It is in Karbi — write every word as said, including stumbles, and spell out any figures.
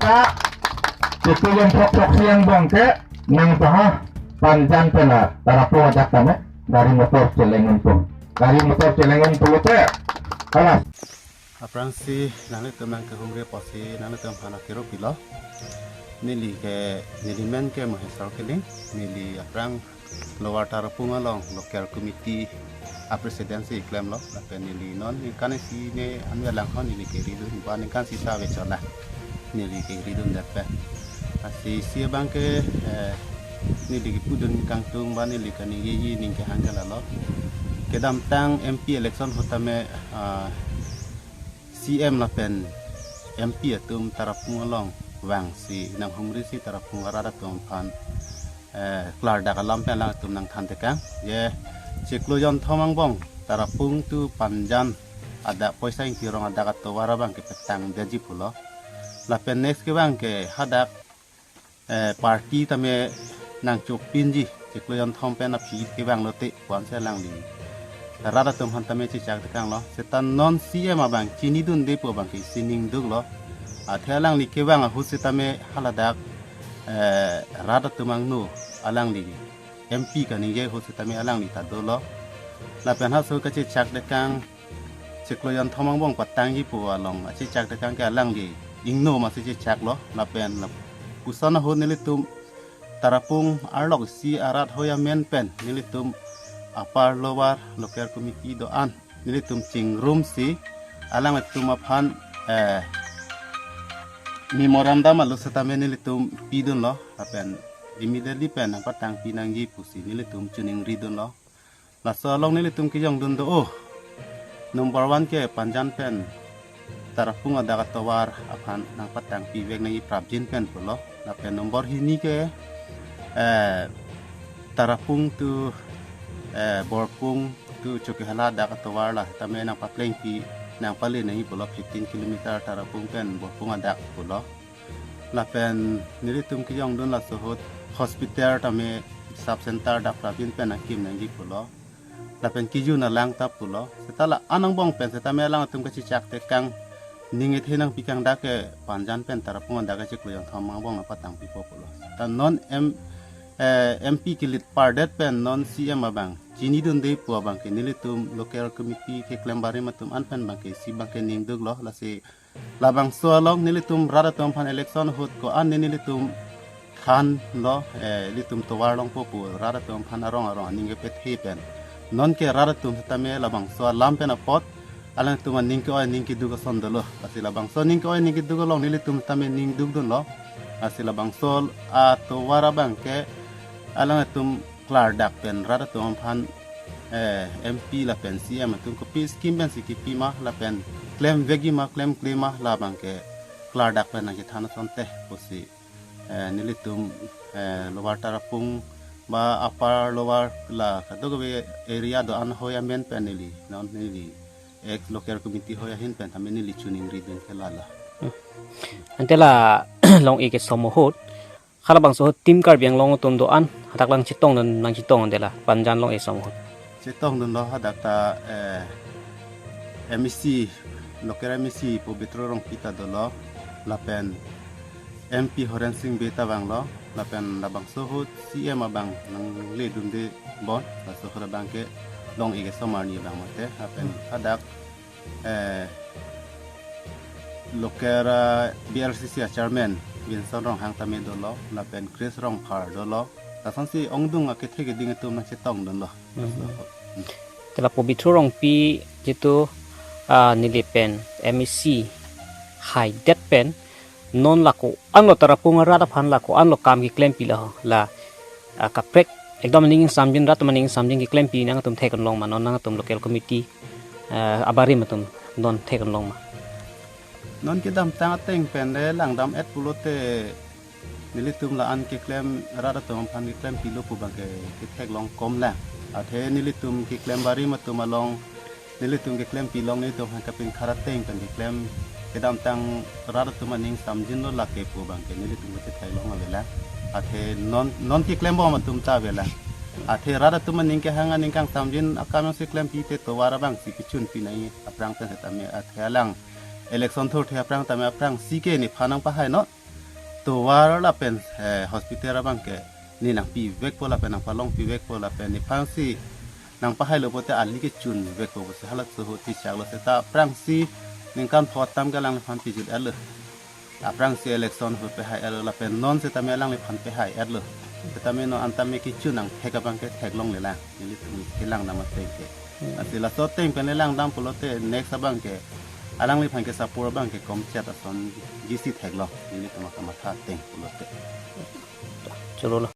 Chiklo jon thok throksi angbong ke nangpaha Panjan pen la Tarapung adak tame gari motor chelengun po. Gari motor chelengun pulote, kalas. Aphrangsi nanglitum nangkehumri apotsi nanglitum aphan akero pilo. Neli ke, neli men ke Maheswar Killing, neli aphrang Lower Tarapung along local committee a president si klemlo, lapen neli non ningkan isi ne anve lang hon neli keridun, ba ningkan sisa ave chot la neli keridun det pen. Lasi isi abang ke, eh, neli kepudun kangtung ba neli kaningjeji ning kehang ke lalo. Kedamtang M P election ahut tame, ah, C M lapen M P atum Tarapung along vangsi nanghumri si Tarapung arat atum aphan, eh, klardak alam pen alangtum nangthan tekang. Je, chiklo jonthom angbong Tarapung to Panjan adak Poisa Ingti arong adak atovar abang kepatang detji pulo. Lapen next kevang ke hadak, eh, party tame nangchopinji, chiklo jonthom pen aphi kevang lote pu-ansi alangli rat atum aphan tame chechak tekanglo. Seta non C M abang chinidunde pu abang ke sining duklo. Athe alangli kevang ahut setame haladak, eh, rat atum angno alangli M P kaningje ahut setame alangli ta dolo. Lapen halaso kachechak tekang, chiklo jonthom angbong patangji pu along achechak tekang ke alangli ingno masi chechaklo, lapen lapuson ahut nelitum Tarapung arlok isi arat hoi amen pen nelitum Upper Lower local committee do-an nelitum chingrumsi alangtum aphan, eh, memorandum alo setame nelitum pidunlo, lapen immediately pen nangpatangpi nangji pusi nelitum chiningridunlo. Laso along nelitum kejongdun do, oh, number one ke Panjan pen Tarapung adak atovar aphan nangpatangpi vek nangji prapjin pen pulo. Lapen number hini ke, eh, Tarapung to, eh, Borpung to Chokihola adak atovar la tame nangpaplengpi nangpale nangji pulo, fifteen kilometer Tarapung pen Borpung adak pulo. Lapen nelitum kejongdun laso ahut hospital tame sub center adak prapjin pen nangkim nangji pulo. Lapen kejun alang ta pulo. Seta la-an angbong pen setame alangtum kachechak tekang, ning ethe nangpi kang dak ke Panjan pen Tarapung adak ke chiklo jonthom angbong nangpatangpipo pulo. Ta non M, eh, M P kelit pardet pen non C M abang chinidunde pu abang ke nelitum local committee keklem barim atum an pen abang ke isi abang ke ning duklo, lasi labangso along nelitum rat atum aphan election ahut ko-an ne nelitum thanlo, eh, ilitum tovar longpo pu rat atum aphan arong arong aning kepethe pen. Non ke rat atum tame labangso alam pen apot alangtum aning ke-oi aning keduk ason dolo. Lasi labangso aning ke-oi aning keduk along nelitum tame ning dukdunlo. Lasi labangso atovar abang ke alangtum klardak pen rat atum aphan, eh, M P lapen C M atum kopi scheme pensi kipi ma lapen klemvekji ma klemkle ma labang ke klardak pen nangchethan asonte pusi, eh, nelitum, eh, Lower Tarapung ba Upper Lower la kadokave area do-an hoi amen pen neli, non neli ex local committee hoi ahin pen tame neli choningridun ke lala. Hmm. Ante la long-e kesom ahut halabangso ahut Team Karbi Anglong atum do-an hadak nangchetongdun, nangchetongdun de la Panjan long-e asom ahut. Chetongdunlo hadak ta, eh, M A C, local M A C Pobitro Rongpi ta dolo, lapen M P Horen Sing Bey ta vanglo, lapen labangso ahut C M abang nangledunde bon, laso ahut abang ke long-e kesom arni abang mate, lapen Hmm. hadak eh, local, eh, B R C C a-chairman Benson Ronghang tame dolo, lapen Chris Rongphar dolo. Lasonsi ongdung akethe keding atum nangchetongdunlo. Hmm. Te la Pobitro Rongpi jitu, ah, neli pen M A C haidet pen non la ko-an lo Tarapung arat aphan la ko-an lo kam keklempi la ho, la, ah, kaprek ekdom ning samjin rat atum ning samjin keklempi nangtum thekdun long ma, non nangtum local committee, ah, abarim atum non thekdun long ma. Non kedamtang ateng pen le langdam-et pulote nelitum la-an keklem rat atum aphan keklempilo pu abang ke ketheklong kom lang. Athe nelitum keklem barim atum along nelitum keklempi long nelitum aphan kapinkhat ateng pen keklem kedamtang rat atum aning samjinlo lake pu abang ke nelitum ketheklong avelang. Athe non, non keklembom atum ta avelang. Athe rat atum aning kehang aning kangsamjin akam jongsi klempi te tovar abangsi kechunpi nangji aphrang pen setame athe alang election thurthe aphrang tame aphrangsi ke nephan nangpahai non. Tovar lapen eh, hospital abang ke ne nangpivekpo lapen nangpalongpivekpo lapen nephan si nangpahailo pote ali kechun vekpo pusi halat suhu tichaklo seta aphrangsi ningkan pho atam ke alangliphan pijut-etlo. Aphrangsi election ahut pehai-etlo lapen non setame alangliphan pehai-etlo. Setame non an tame kechun nangthek abang ke theklonglelang. Nelitum kelangdam ateng ke. Lasi laso ateng pen lelangdam pulote next abang ke alangliphan ke support abang ke komchet asonji si theklong. Nelitum akamatha ateng pulote. Cholo lo.